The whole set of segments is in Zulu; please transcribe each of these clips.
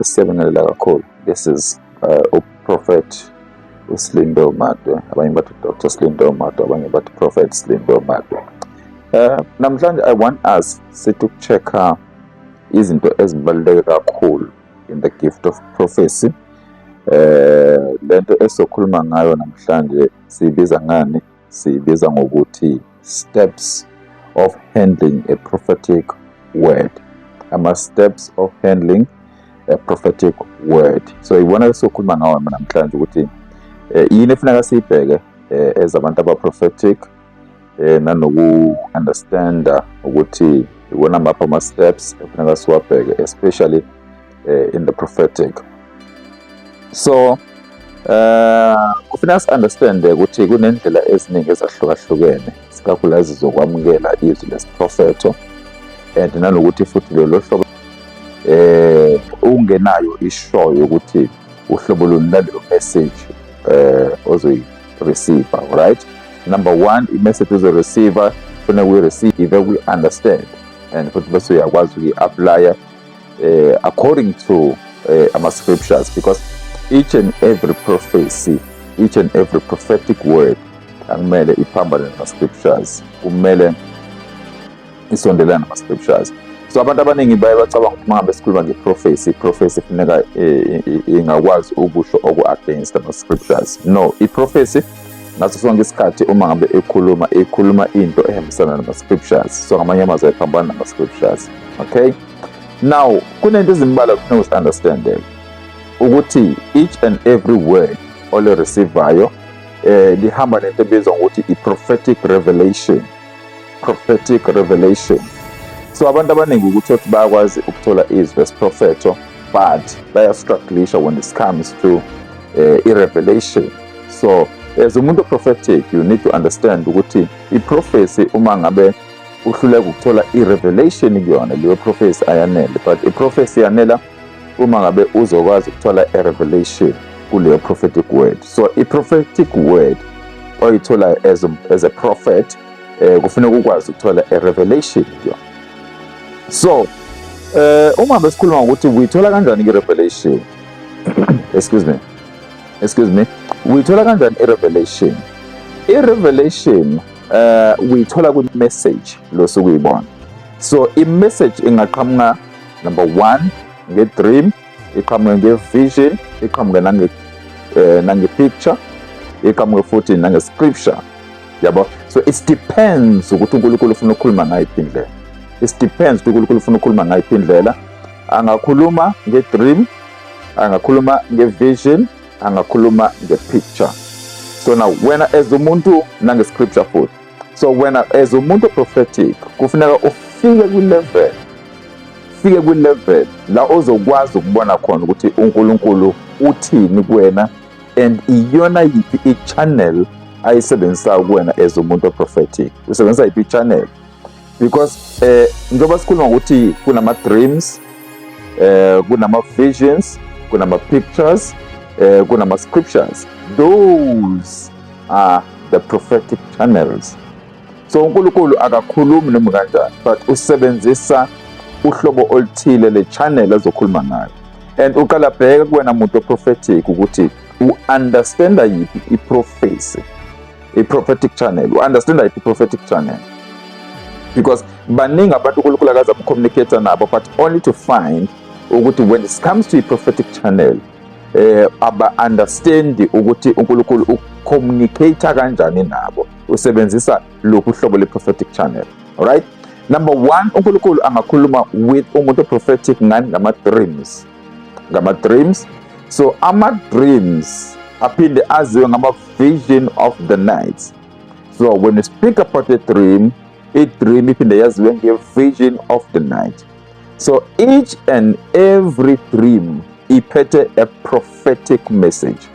Siyabingelela kakhulu. This is uProphet uSlindo Madwe. Abanye bathi Dr. Slindo Madwe, abanye bathi Prophet Slindo Madwe. Namhlanje I want us sithi ukucheck-a izinto ezibaluleke kakhulu in the gift of prophecy. Lento esizokhuluma ngayo namhlanje siyibiza ngani? Siyibiza ngokuthi steps of handling a prophetic word. Ama-steps of handling a prophetic word. So ibona esizokhuluma ngawo namhlanje ukuthi yini efuneka siyibheke as abantu aba-prophetic, nanoku-understanda ukuthi iwona maphi ama-steps efuneka siwabheke, especially in the prophetic. So kufuneka si-understande ukuthi kunendlela eziningi ezahlukahlukene, sikakhulukazi zokwamukela izwi lesiprofetho, and nanokuthi futhi lolo hlobo ungenayo ishoyo ukuthi uhlobo luni laleyo message ozoyi-receive. Right, number one, i-message ozoyi-receive kufuneka uyi-receive, uyi-understand, and futhi bese uyakwazi ukuyi-applya according to ama-scriptures, because each and every prophecy, each and every prophetic word akumele iphambane nama-scriptures, kumele isondelane nama-scriptures. So abantu abaningi baye bacabanga ukuthi uma ngabe sikhuluma nge-prophecy, i-prophecy kufuneka ingakwazi ukusho oku-against ama-scriptures. No, i-prophecy ngaso sonke isikhathi uma ngabe ikhuluma, ikhuluma into ehambisana nama-scriptures. So ngamanye amazwi ayiphambana nama-scriptures. Okay, now kunento ezimbalwa kufuneka usi-understande ukuthi each and every word olireceivayo lihamba nento ebizwa ngokuthi i-prophetic revelation. Prophetic revelation. So abantu abaningi ukuthi othi bayakwazi ukuthola izwi lesiprofetho, but bayastrugglisha when it comes to i-revelation. So as umuntu prophetic, you need to understand ukuthi i-prophecy, uma ngabe uhluleka ukuthola i-revelation kuyona leyo prophecy, ayanele, but i-prophecy yanela uma ngabe uzokwazi ukuthola i-revelation kuleyo prophetic word. So i-prophetic word oyithola as a prophet, kufuneka ukwazi ukuthola a revelation kuyona. So uma besikhuluma ngokuthi uyithola kanjani i-revelation, excuse me, excuse me, uyithola kanjani i-revelation? I-revelation uyithola kwi-message lo sukuyibona. So i-message ingaqhamuka, number one, nge-dream, iqhamuke nge-vision, iqhamuke nange-picture, iqhamuke futhi nange-scripture, yabo. So it depends ukuthi uNkulunkulu ufuna ukukhuluma ngayiphi indlela. It depends ukuthi uNkulunkulu ufuna ukukhuluma ngayiphi indlela. Angakhuluma nge-dream, angakhuluma nge-vision, angakhuluma nge-picture. So now wena as umuntu, nange-scripture futhi. So wena as umuntu prophetic kufuneka ufike kwi-level, fike kwi-level la ozokwazi ukubona khona ukuthi uNkulunkulu uthini kuwena and iyona yiphi i-channel ayisebenzisayo kuwena as umuntu prophetic, usebenzisa yiphi i-channel. Because njengoba sikhuluma ngokuthi kunama dreams, kunama visions, kunama pictures, kunama scriptures, those are the prophetic channels. So uNkulunkulu akakhulumi noma kanjani, but usebenzisa uhlobo oluthile le channel azokhuluma ngayo, and uqala bheka kuwena muntu prophetic ukuthi u-understanda yiphi i-prophecy, i-prophetic channel, u-understanda yiphi i-prophetic channel. Because baningi abantu uNkulunkulu akaze communicate nabo, but only to find ukuthi when it comes to i-prophetic channel, aba understand ukuthi uNkulunkulu ucommunicate kanjani nabo, usebenzisa lokhu uhlobo le-prophetic channel. Alright, number one, uNkulunkulu angakhuluma with umuntu prophetic ngani? Ngama-dreams, ngama-dreams. So ama-dreams aphinde aziwe ngama-vision of the night. So when you speak about a dream, i-dream iphinde yaziwe nge-vision of the night. So each and every dream iphethe a prophetic message.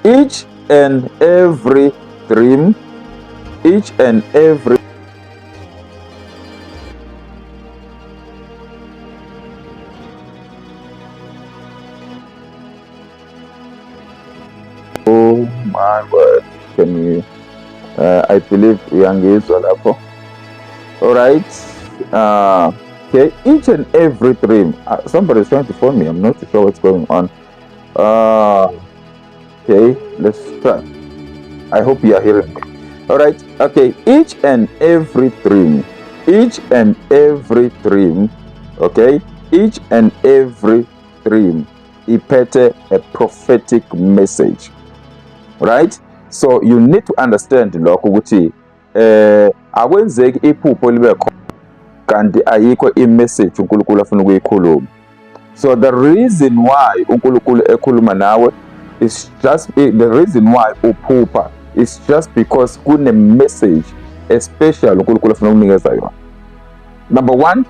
Each and every dream, each and every, oh my word, can you I believe uyangizwa lapho. All right, Okay, each and every dream. Somebody is trying to phone me. I'm not sure what's going on. Okay, let's try. I hope you are hearing me. All right. Okay. Each and every dream, each and every dream, okay, each and every dream iphethe a prophetic message. Right? So you need to understand lokho ukuthi akwenzeki iphupho libe khona kanti ayikho i-message uNkulunkulu afuna ukuyikhuluma. So the reason why uNkulunkulu ekhuluma nawe is just the reason why uphupha is just because kune message especially uNkulunkulu afuna ukunikeza yona. Number one,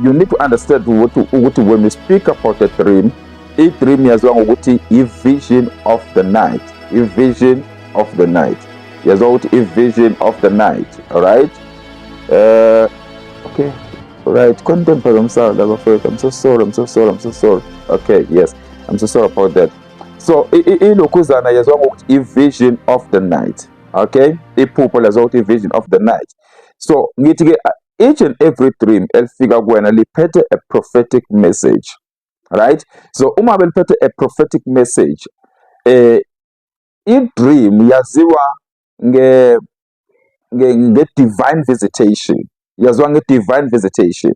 you need to understand ukuthi when we speak about a dream, i-dream yaziwa ngokuthi i-vision of the night, i-vision of the night. Yaziwa ukuthi i-vision of the night, all right? Okay, right. Khona into engiphazamisayo la, bafowethu. I'm so sorry, I'm so sorry, I'm so sorry. Okay, yes, I'm so sorry about that. So ilokhuzana yaziwa ngokuthi i-vision of the night. Okay, iphupho laziwa ukuthi i-vision of the night. So ngithi-ke each and every dream elifika kuwena liphethe a prophetic message, right? So uma beliphethe a prophetic message, i-dream yaziwa nge divine visitation, yaziwa nge-divine visitation.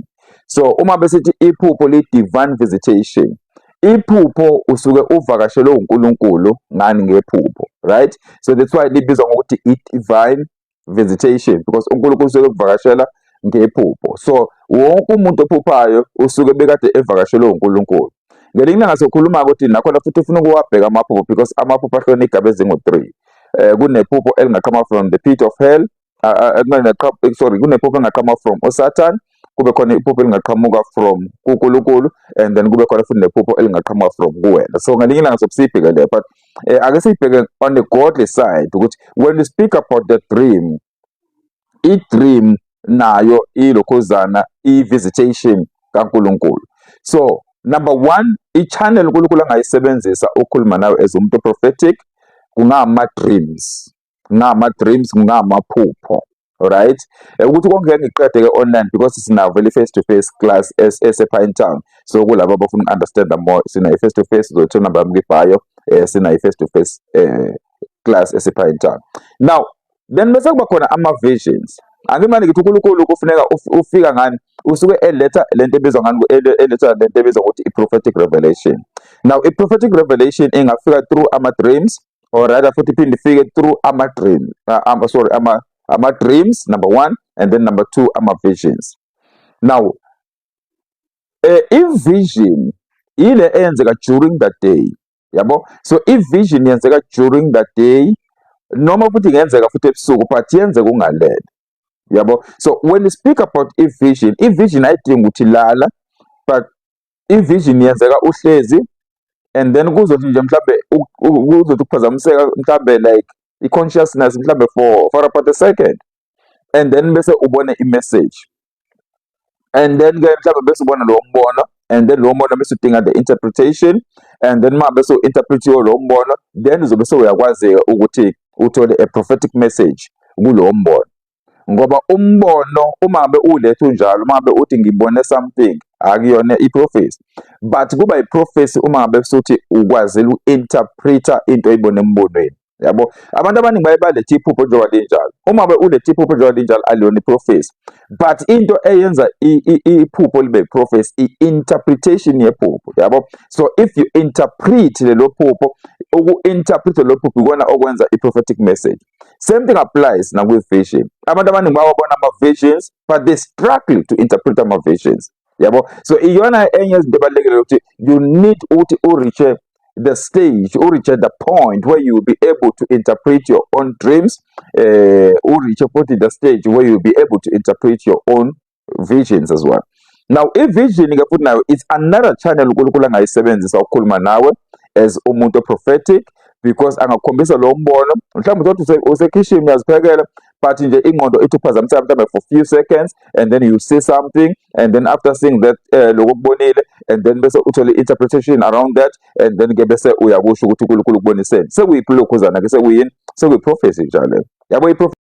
So uma besithi iphupho li-divine visitation, iphupho usuke uvakashelwe uNkulunkulu ngani? Ngephupho, right? So that's why libizwa ngokuthi i-divine visitation, because uNkulunkulu usuke ekuvakashela ngephupho. So wonke umuntu ophuphayo usuke bekade evakashelwe uNkulunkulu. Ngelinye ilanga sokhuluma ukuthi nakhona futhi ufuna ukuwabheka amaphupho, because amaphupho ahlukene iy'gaba ezingu-three. Kunephupho elingaqhamuka from the pit of hell, sorry, kunephupho elingaqhamuka from uSatan, kube khona iphupho elingaqhamuka from kuNkulunkulu, and then kube khona futhi nephupho elingaqhamuka from kuwena. So ngelinye ilanga sobe siyibheke leyo, but ake siyibheke on the godly side ukuthi when we speak about the dream, i-dream nayo ilokhuzana i-visitation kaNkulunkulu. So number one, i-channel uNkulunkulu angayisebenzisa ukukhuluma nawe as umuntu prophetic kungama-dreams, kungama-dreams, kungamaphupho, alright? Ukuthi konke ngiqede ke online, because sinayo vele face to face class ese Town. So kulabo abafuna uku-understand more, sinayo face to face, uzothola number yami kwi-bio. Sinayo face to face class ese Town. Now then bese kuba khona ama-visions. Angimane ngithi uNkulunkulu kufuneka ufika ngani, usuke eletha lento ebizwa ngani, eletha lento ebizwa ngokuthi i-prophetic revelation. Now i-prophetic revelation ingafika through ama-dreams, or rather futhi iphinde ifike through ama-dream, sorry, ama-dreams number one, and then number two, ama-visions. Now i-vision ile eyenzeka during the day, yabo. So i-vision yenzeka during the day, noma futhi ingenzeka futhi ebusuku, but yenzeka ungalele, yabo. So when you speak about i-vision, i-vision ayidingi ukuthi lala, but i-vision yenzeka uhlezi, and then kuzothi nje mhlambe kuzothi ukuphazamiseka mhlambe like i-consciousness mhlambe for about a second, and then bese ubone i-message, and then ke mhlambe bese ubona lowo mbono, and then lowo mbono bese udinga the interpretation, and then ma bese u-interpret-iwe lowo mbono, then uzobe sewuyakwazi ukuthi uthole a prophetic message kulowo mbono. Ngoba umbono uma ngabe uletha unjalo, uma ngabe uthi ngibone something, akuyona i-prophecy, but kuba i-prophecy uma ngabe suthi ukwazile uku-interpret-a into oyibone embonweni, yabo. Abantu abaningi baye balethe iphupho njengoba linjalo. Uma ngabe ulethe iphupho njengoba linjalo, aliyona i-prophecy, but into eyenza iphupho libe i-prophecy i-interpretation yephupho, yabo. So if you interpret lelo phupho, uku-interpret lelo phupho ikona okwenza i-prophetic message. Same thing applies nakwi-vision. Abantu abaningi bawabona ama-visions, but they struggle to interpret ama-visions, yabo. So iyona enye yezinto ebalulekile ukuthi you need ukuthi u-reach the stage, u-reach the point where you will be able to interpret your own dreams, u-reach futhi the stage where you will be able to interpret your own visions as well. Now i-vision ke futhi nayo, it's another channel uNkulunkulu angayisebenzisa ukukhuluma nawe as umuntu prophetic, because angakukhombisa lo mbono. Mhlawumbe uthi usekhishini uyaziphekela, but nje ingqondo ithi uphazamiseka mhlawumbe for few seconds, and then you see something, and then after seeing that, lokho okubonile, and then bese uthole interpretation around that, and then ke bese uyakusho ukuthi uNkulunkulu ukuboniseni. Sekuyilokhuzana ke, sekuyini, sekuyi-prophecy njalo, yabo, i-prophecy.